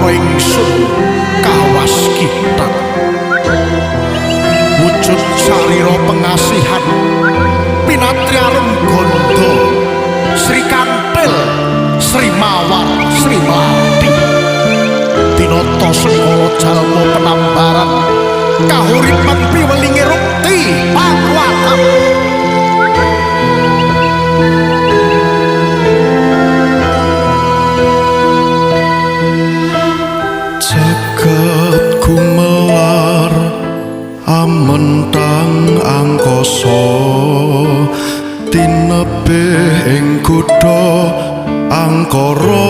Bathara ingsun kawaskitan. Wujud sarira pengasihan pinatri arum gondo Sri Kantil, Sri Mawar, Sri Melati. Tinata sekala jalma penambaran kahuripan piwelinge rukti pakuwatan. Jagat gumelar amentang angkasa, tinebih ing kutha angkara.